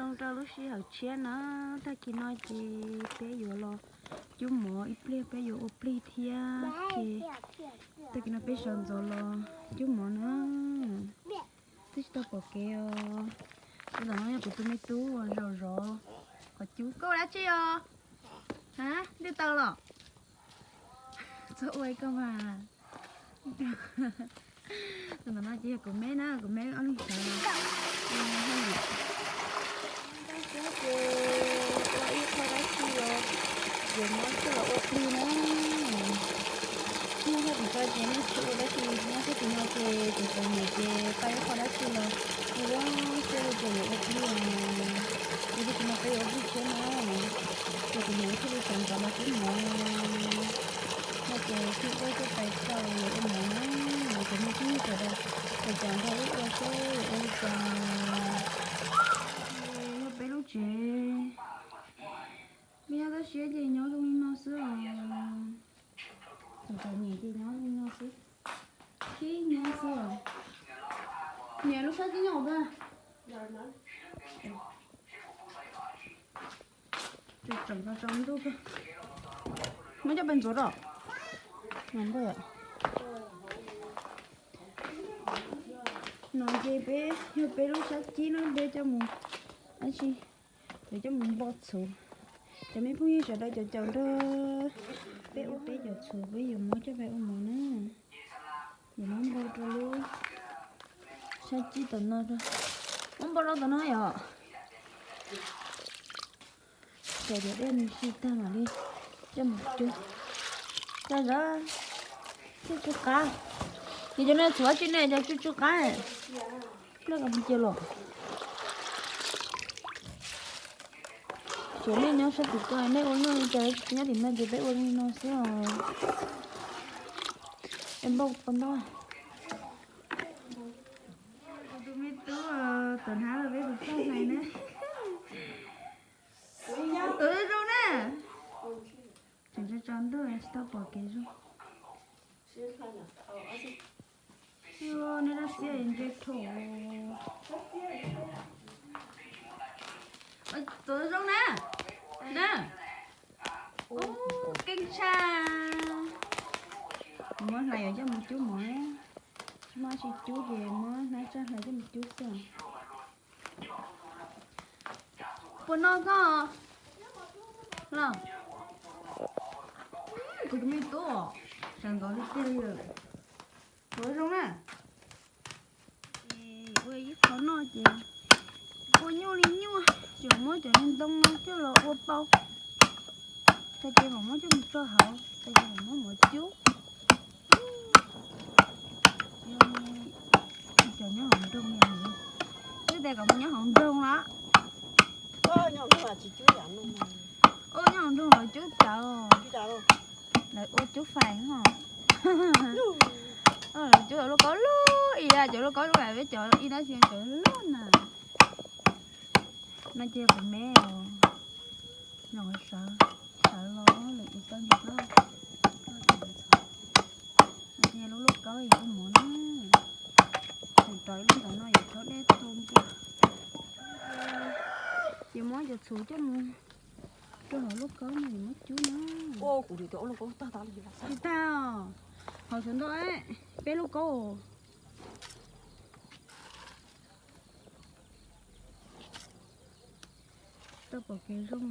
Rau lub sij hawm tshiab na, tag kis no ces peb yuav los cub mov ib pliag, peb yuav ua plig thiab ces tag kis no peb sawv ntxov los cub mov na. Twb tsis tau pom kev os. Ntawm no yog kuv tus me tub uas zaum zov qhov cub. Koj ua dab tsi os? Ha, twb tau los? Txhob ua koj mas. Tus ntawm no ces yog kuv me na, kuv me ob leeg sawv los. Ua ib qho dab tsi los, ces muab coj los ua plig na. Nyob sab tim ko ces nej tsis ua dab tsi, nyob sab tim no ces kuv tus niam ces pab ib qho dab tsi los, ua coj los ces yuav ua plig. Ces tag kis no peb yuav ua plig tshiab na. Ces kuv niam thiaj li sawv ntxov los cub mov. No ces thiaj ua coj pais txog yuav ua mov na. Cov me tub sawv daws, ces caum nrog wb ua seb yuav ua li cas. Yog peb lub tsev, peb nyob toj siab ces nyob zoo li no xwb os. Tus txom nyem ces nyob zoo li no xwb, khib nyob xwb os. Niam lub sab tib nyob ua pab. Tseem tso tso ntuj, muab coj pais ntxuav rau. No ces peb yog peb lub sab cib no peb coj mus dab tsi, yuav coj mus npau txhuv. Cov me phooj ywg sawv daws caum caum nrog peb ua peb cov txhuv peb yuav muab coj pais ua mov na. Yuav muab npau rau lub sab cib tom no, muab npau rau tom no yom. Ces tias dej nws sib tag mam li coj mus cub. Tag zov, tsw tsw qab. Ces cov no txhuv dab tsi ne, cov tsw tsw qab. Loj koj mus cia los. Xyov nej nyob sab tim ko nej ua luaj li cas, nyob tim no ces peb ua li no xwb os. Es npau pov nto. Kuv tus me tub tuav hnab rau peb tus phauj hais na. Tuav zoo na. Tseem tso tso ntuj tsis tau pom kev zoo. Nej dab txiab ntse dhau. Tuav zoo na. Na. Ub, keej tshaj. Muab hlais yuav coj mus cub mov. Tsis muaj dab tsi cub ces muab hnab tsaj hlais coj mus cub xwb. Puas no koj los? Kuv tus me tub sawv ntxov tiag tiag li. Tuav zoo na. Ces ua ib qho noj ces ua nyuaj li nyuaj, tseem muab cov ntoo no coj los ua pauv. Tag ces mam muab coj mus tso hauv, tag ces mam muab mov cub. Cov nyob hauv nroog, twb tias kom mus nyob hauv nroog los. Nyob hauv nroog los cub txawv. Lawv ua cub fais ho. Lawv cub lub kaub lub ib yam, cov lub kaub lub yam peb cov ib dab tsi cov lub na. No ces kuv me os, no sawv, sawv los lawm ces tau ntsis koj. No ces lub lauj kaub yuav ua mov na. Tseem rau ib lub ntawm no yuav rhaub dej tu npua. Ces muab cov txhuv coj mus rau hauv lauj kaub no yuav muab cub na. Tsis tag os, hauv xov ntoo peb lauj kaub. Tau pom kev zoo.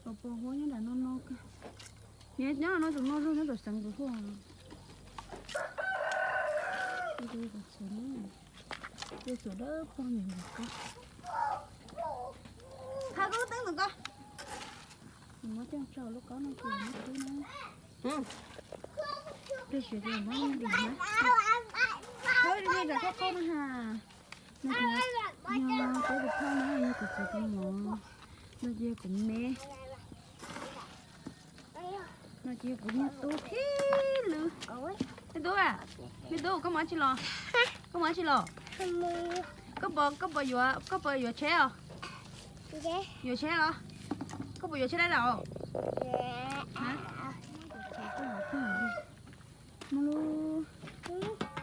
Pos pos huab nyob nram no no. Nyob no tus no zoo nyob tom xeev tus huab. Tus txhuv, tus txhuv dawb paug nyob ntawm ko. Tha koj lub teeb ntawm ko. Muab coj tso lub kaub no ces muab cub na. Pliag siav ces muab ntim na. Thawb li no tsam koj qaug na ha. No ces yog peb tus phauj na, yog kuv txiv tus mov. No ces yog kuv me. No ces yog kuv niag tub khib lwm. Me tub, me tub, koj mus dab tsi los? Koj mus dab tsi los? Koj puas, koj puas yuav, koj puas yuav tsheb os? Yuav tsheb los? Koj puas yuav tsheb dab laug? Muab lub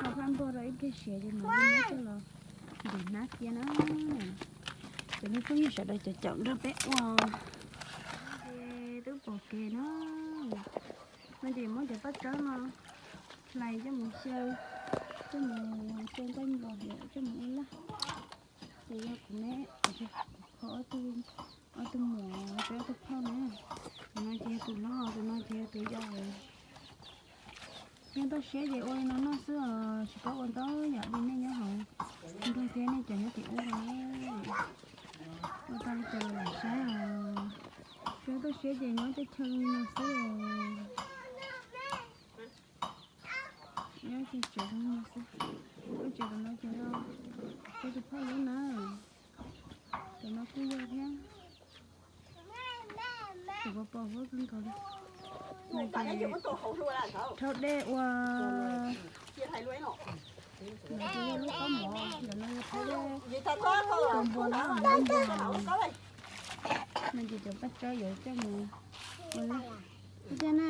hauv phaj npog rau ib pliag siav ces mam li muab coj los. Ntim hnab cia na. Cov me phooj ywg sawv daws caum caum nrog peb ua. Twb pom kev na. No ces muab cov paj tsawb no hlais coj mus xyaw, coj mus xyaw nqaij npos yom, coj mus ua laj. Ces yog kuv me, kuv kho ob tug, ob tug muam, ob tug phauj na. Tus no ces yog tus hlob, tus no ces yog tus yau. Nyob toj siab ces ua li no noj xwb os, tsis paub ua ntau yam li nej nyob hauv nroog thiab nej cov nyob tim ub no. Ua tau li cas los lam saib os. Nyob toj siab ces nyob tej chaw li no xwb os. Nyob tsev zoo li no xwb. Lub tsev tom no ces yog tus phauj lub na. Tom no kuj yog thiab. Tus pos pos huab kawg nkaus li. No ces rhaub dej ua, ntawm no ces yog lub kaub mov, ntawm no yog rhaub dej ua npua na, ua npua. No ces cov paj tsawb yuav coj mus ua laj thiab na.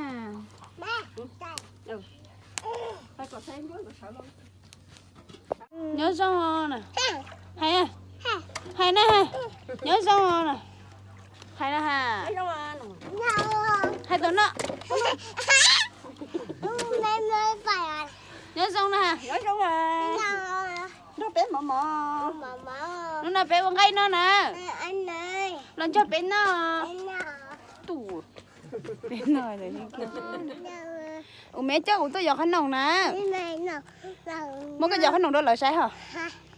Nyob zoo na. Hais, hais na, nyob zoo na. Hais na ha. Hais tus no. Nyob zoo na ha. Nrog peb mov mov. Hnub no peb ua nqaij noj na. Los nrog peb noj. Tus, peb noj. Ua me coj kuv tuaj yos qhov noom na. Muab koj yos qhov noom rau lawv saib hos.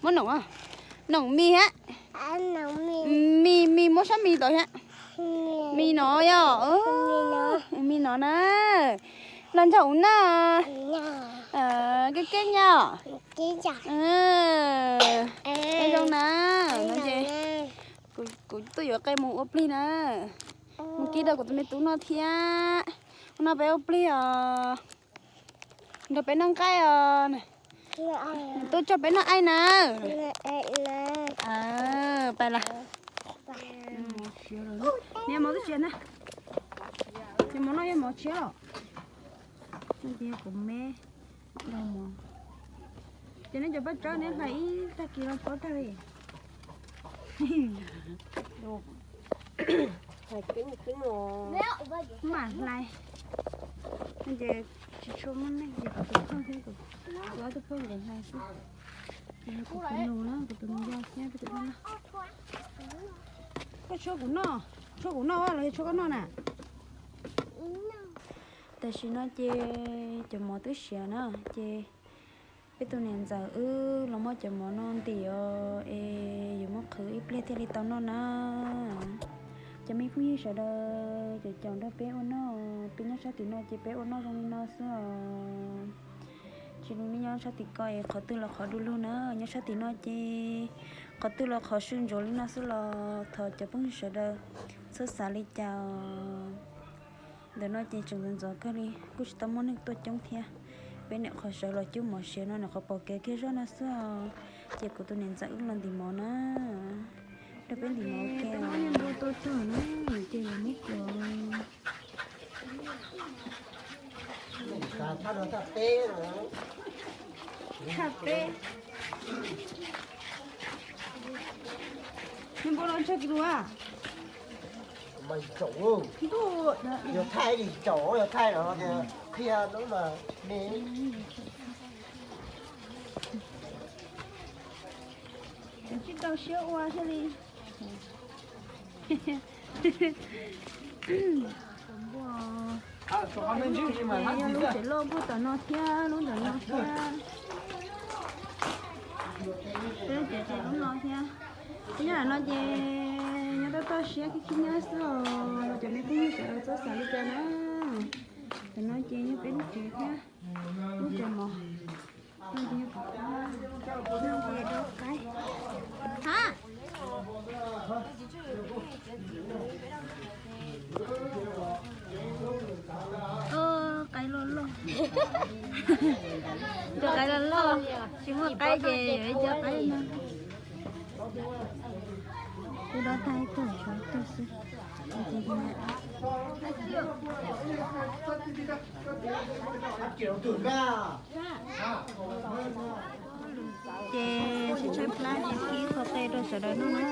Muab noom, noom mis hab. Mis, mis muab sab mis tod thiab. Mis no yog, mis no na. Los nrog kuv noj. Keeb keeb nyob. Zoo na. Kuv tuaj yuav qe mus ua plig na. Mus kib rau kuv tus me tub noj thiab. Ua no peb ua plig os. Nrog peb noj nqaij os. Tuaj tso peb noj aij na. Pais lawm. Niam mov twb siav na. Ces mov no yog mov tshiab los. No ces yog kuv me. Ces nej cov paj tsawb neb hlais ib tag kis los puas tag li. Mam hlais. Ces tsis tshua muaj neeg ces kuv tus phauj thiab kuv ob tug phauj nkawd hlais xwb. Kuv tus nus na, kuv tus nus yau thiab peb tus dab laug. Koj tshuab kuv noj, tshuab kuv noj los yog tshuab koj noj na? Tam sim no ces cov mov twb siav na, ces peb tus niam ntxawm wb los muab cov mov no ntim os, es yuav muab qhwv ib pliag thiaj li tau noj na. Cov me phooj ywg sawv daws caum caum nrog peb ua noj, peb nyob sab tim no ces peb ua noj zoo li no xwb os. Tsis li nej nyob sab tim ko es qhov twg los qhov du lug na, nyob sab tim no ces qhov twg los qhov sw ntsuav li no xwb los thov cov phooj ywg sawv daws txhob xav li cas os. Ntawm no ces tseem ntxov ntxov kawg li, kuj tsis tau muaj neeg tuaj coob thiab. Peb niam qhov sawv los cub mov siav no, niam qhov pom kev kiag zoj no xwb os. Ces kuv tus niam ntxawm wb los ntim mov na. Rau peb ntim mov ua ke os. Ces los muab kuv thaj peb. Nws npau los ntshe kis lus a. Ntuj, yog thaij li tsaus, yog thaij no tias qhia no mas me. Tsis tau siab ua thiaj li. Yog lub tsev loj puag tom no thiab lub ntawm no thiab. Peb lub tsev ces lub no thiab. Peb nyob ntawm no ces nyob toj toj siab khib khib nyob xwb os, cov me phooj ywg sawv daws txhob xav li cas na. Ntawm no ces yog peb lub tsev thiab lub tsev mov. No ces yog kuv, no ces yog qaib. Qaib loj loj. Cov qaib loj loj, tsis muaj qaib ces yuav cov qaib no. Kuv dob tag ib tug, tshuav ib tug xwb. Ces sib tshaib Plab ces kib qho qe rau sawv daws noj na.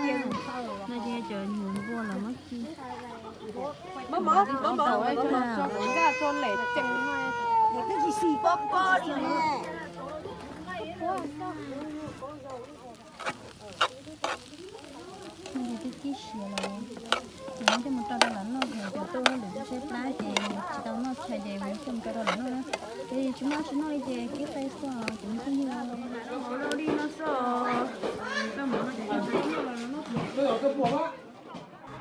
No ces cov nyuam npua los muab ci. Ces twb kib siav los, ces muab coj mus rau rau lawv noj, ces cov tuaj hauj lwm tshaib plab ces tsis tau noj tshais ces muab coj mus rau rau lawv noj na. Ces tsis muaj dab tsi noj li ces kib qe xwb os cov me phooj ywg. Li no xwb, tau mov no ces coj mus noj los noj.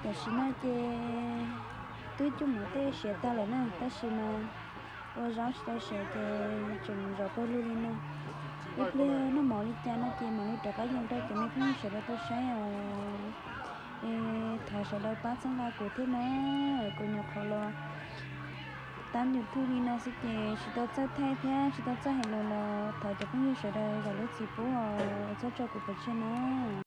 Tam sim no ces twb coj mus tej siav tag lawm na, tab sis mas ua zaub tsis tau siav ces tseem zov pawg lug li no. Ib pliag noj mov li cas no ces mam li rov qab yees rau cov me phooj ywg sawv daws tau saib os. Es thov sawv daws pab txhawb nqa kuv thiab na, kuv nyuam qhuav los tab YouTube li no xwb ces tsis tau txawj thaij thiab tsis tau txawj hais lus los thov cov phooj ywg sawv daws zam lub txim pub os, txhob tso kuv pov tseg na.